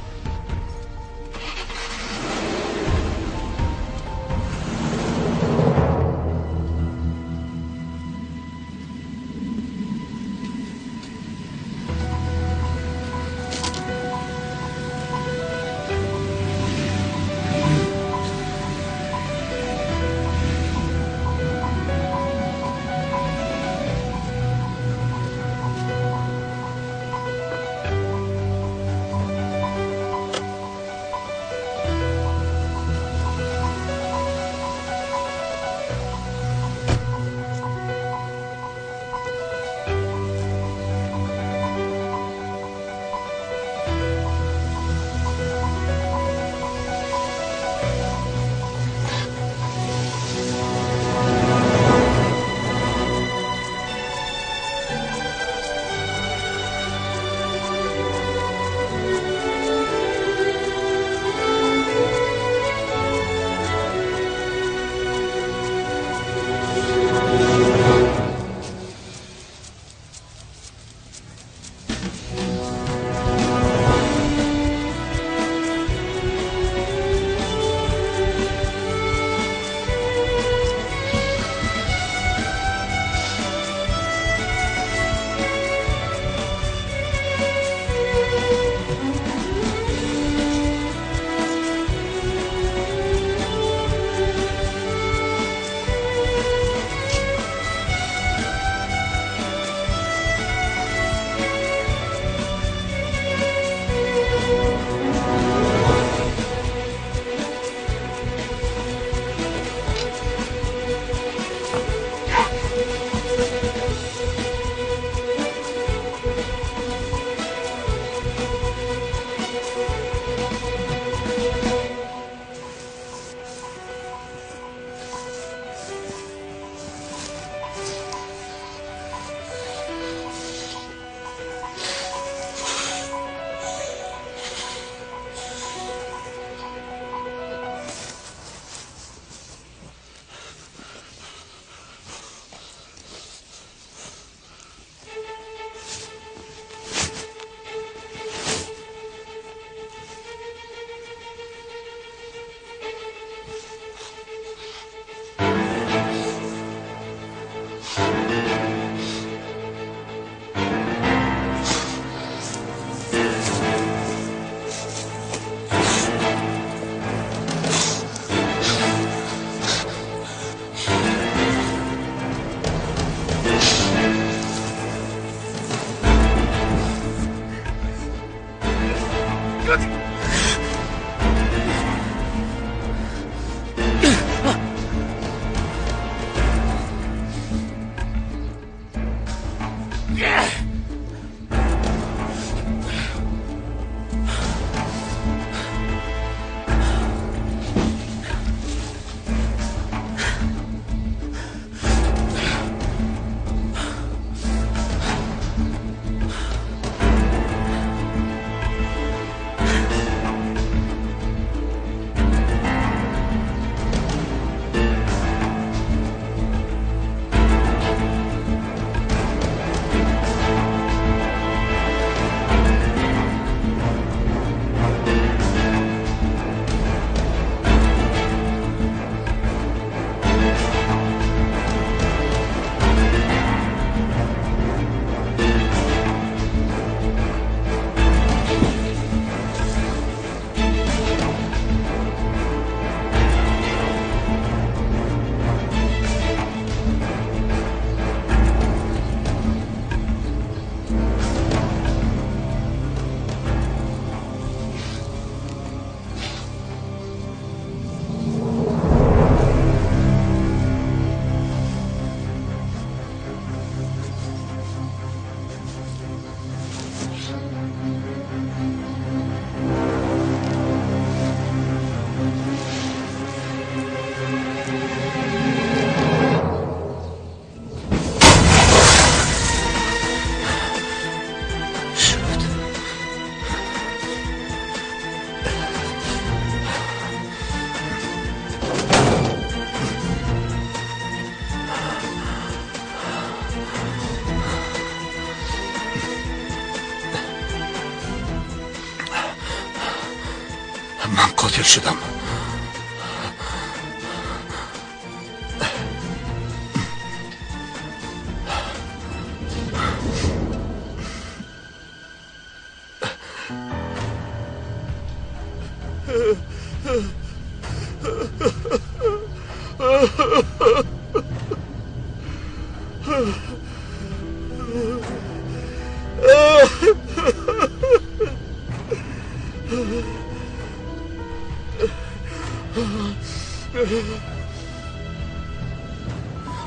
Сер шудам.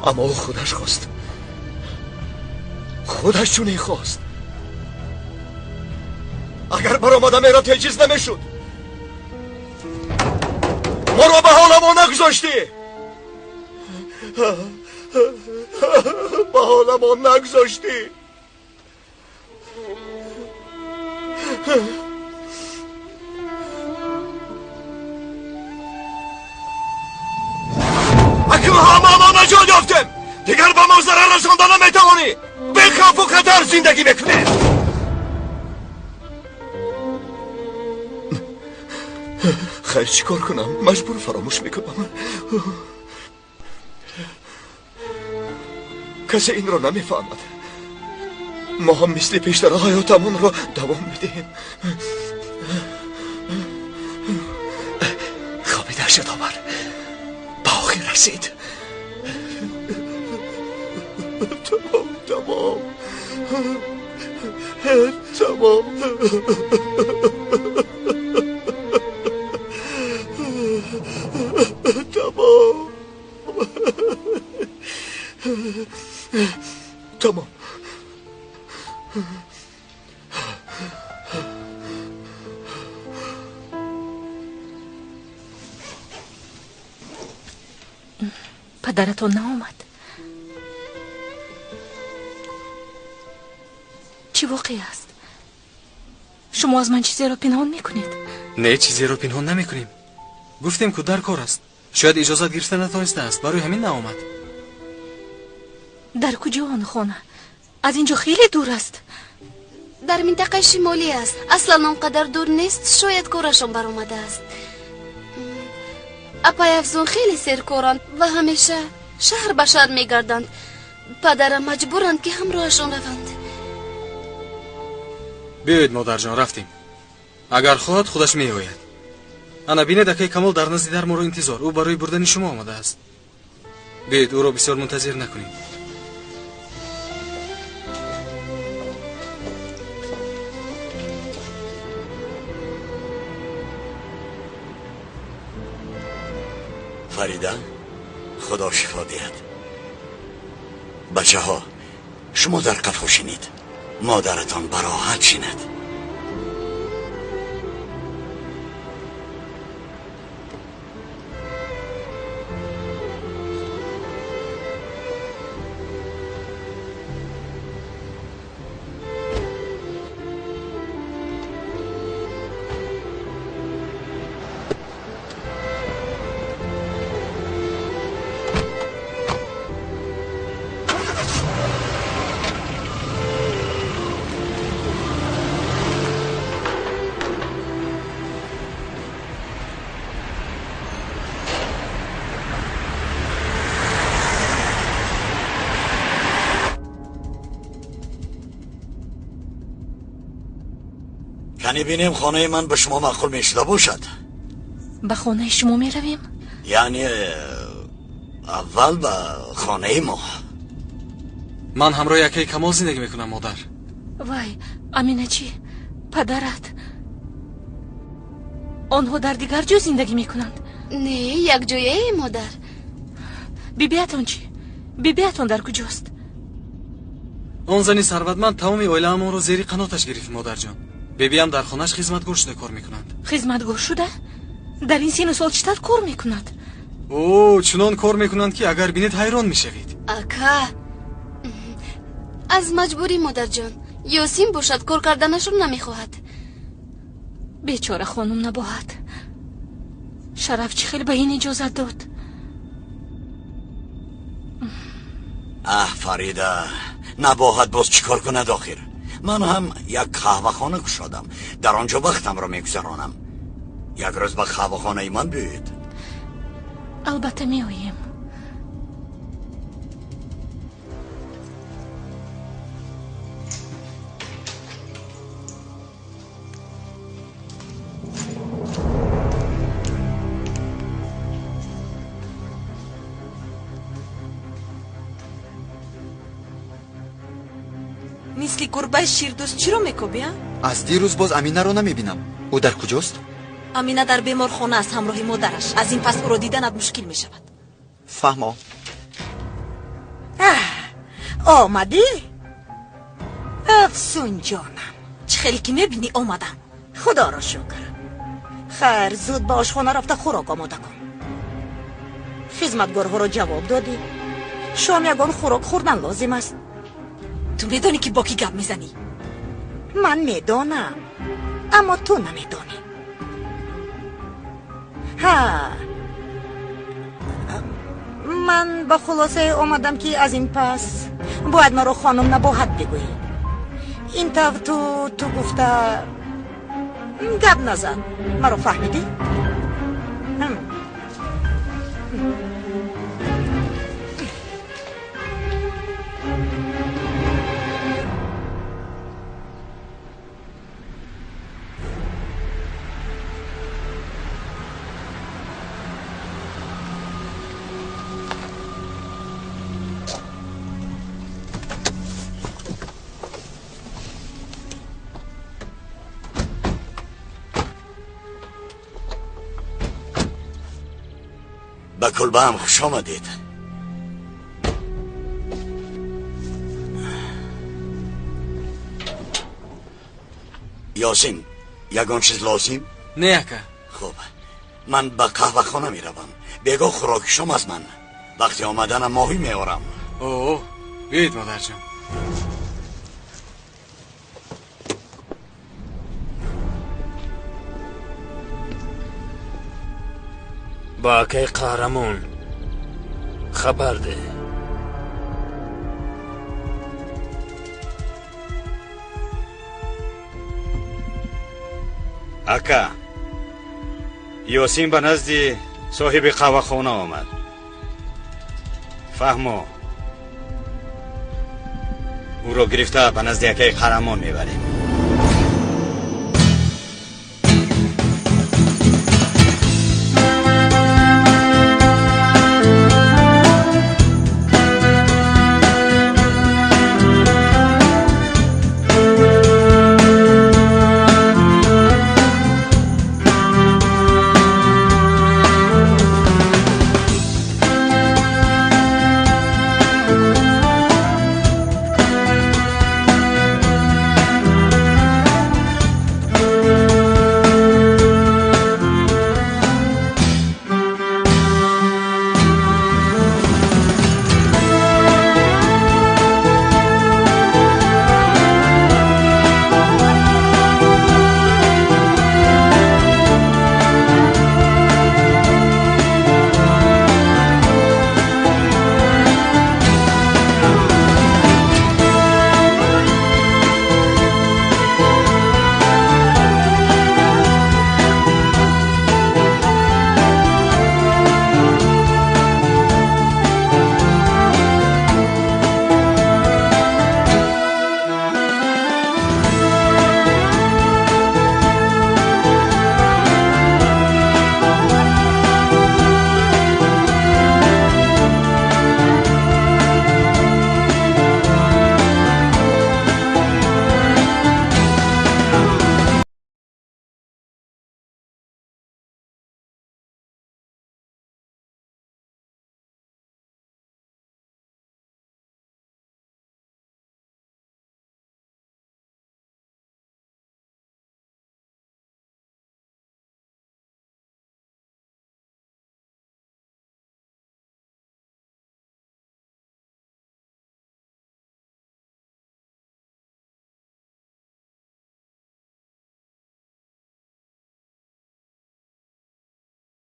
Аммо ӯ худаш хост, худаш чунин хост. Агар баромада мерафт, ҳеҷ чиз намешуд. Моро ба ҳоламон нагузоштӣ, ба ҳоламон нагузоштӣ. Акнун ҳамамо наҷот ёфтем, дигар ба мо зарар расонда наметавонӣ. Бехавфу хатар зиндагӣ мекунем. Хайр, чӣ кор кунам? Маҷбур фаромӯш мекунам. Касе инро намефаҳмад. Мо ҳам мисли пештара ҳаётамонро давом медиҳем. Хоби даҳшатовар ба охир расид. Тамом, тамом, тамом. Тамом, тамом. Падаратон наомад? Чӣ воқеа аст? Шумо аз ман чизеро пинҳон мекунед? Не, чизеро пинҳон намекунем. Гуфтем, ку дар кор аст. Шояд иҷозат гирифта натавонистааст, барои ҳамин наомад. Дар куҷо он хона? Аз ин ҷо хеле дур аст. Дар минтақаи шимолӣ аст. Аслан он қадар дур нест, шояд корашон баромадааст. Апай Афзун хеле серкоранд ва ҳамеша шаҳр ба шаҳр мегарданд. Падарам маҷбуранд, ки ҳамроҳашон раванд. Биёед, модарҷон, рафтем. Агар хоҳад, худаш меояд. Ана бинед, акаи Камол дар назди дар моро интизор. Ӯ барои бурдани шумо омадааст. Биёед, ӯро бисёр мунтазир накунем. Фарида, худо шифо диҳад. Бачаҳо, шумо дар қафо шинед, модаратон бароҳат шинад. Кани бинем, хонаи ман ба шумо маъқул мешуда бошад. Ба хонаи шумо меравем? Яъне аввал ба хонаи мо. Ман ҳамроҳи акаи Камол зиндагӣ мекунам, модар. Вай, Амина чӣ? Падарат? Онҳо дар дигар ҷо зиндагӣ мекунанд? Не, якҷояе, модар. Бибиятон чӣ? Бибиятон дар куҷост? Он зани сарватманд тамоми оилаамонро зери қаноташ гирифт, модарҷон. Бибиям дар хонаш хизматгор шуда кор мекунанд. Хизматгор шуда? Дар ин сину сол чӣ тавр кор мекунад? О, чунон кор мекунанд, ки агар бинед, ҳайрон мешавед. Ака, аз маҷбурӣ, модарҷон. Ёсин бошад, кор карданашро намехоҳад. Бечора хонум Набоҳат. Шараф чӣ хел ба ин иҷозат дод? Аҳ, Фарида, Набоҳат боз чӣ кор кунад охир? Ман ҳам як қаҳвахона кушодам, дар он ҷо вақтамро мегузаронам. Як рӯз ба қаҳвахонаи ман биёед. Албатта меоем. Мисли гурбаи ширдӯст чиро мекобӣ, а? Аз дирӯз боз Аминаро намебинам. Ӯ дар куҷост? Амина дар беморхона аст ҳамроҳи модараш. Аз ин пас ӯро диданат мушкил мешавад. Фаҳмо. Омадӣ? Афсунҷонам. Чӣ хеле ки мебинӣ омадам. Худоро шукр. Хайр, зуд ба ошхона рафта хӯрок омода кун. Хизматгорҳоро ҷавоб додӣ. Шом ягон хӯрок хӯрдан лозим аст. Ту медонӣ ки бо кӣ гап мезанӣ? Ман медонам, аммо ту намедонӣ. Ҳа, ман ба хулосае омадам ки аз ин пас бояд маро хонум Набоҳат бигӯӣ. Ин тавр ту гуфта гап назан. Маро фаҳмидӣ? Ба кулбаам хуш омадед. Ёсин, ягон чиз лозим? Не, ака. Хуб, ман ба қаҳвахона меравам. Бегоҳ хӯроки шом аз ман. Вақти омаданам моҳӣ меорам. О, биёед, модарҷон. Ба акаи Қаҳрамон хабар деҳ. Ака, Ёсин ба назди соҳиби қаҳвахона омад. Фаҳмо, ӯро гирифта ба назди акаи Қаҳрамон мебарем.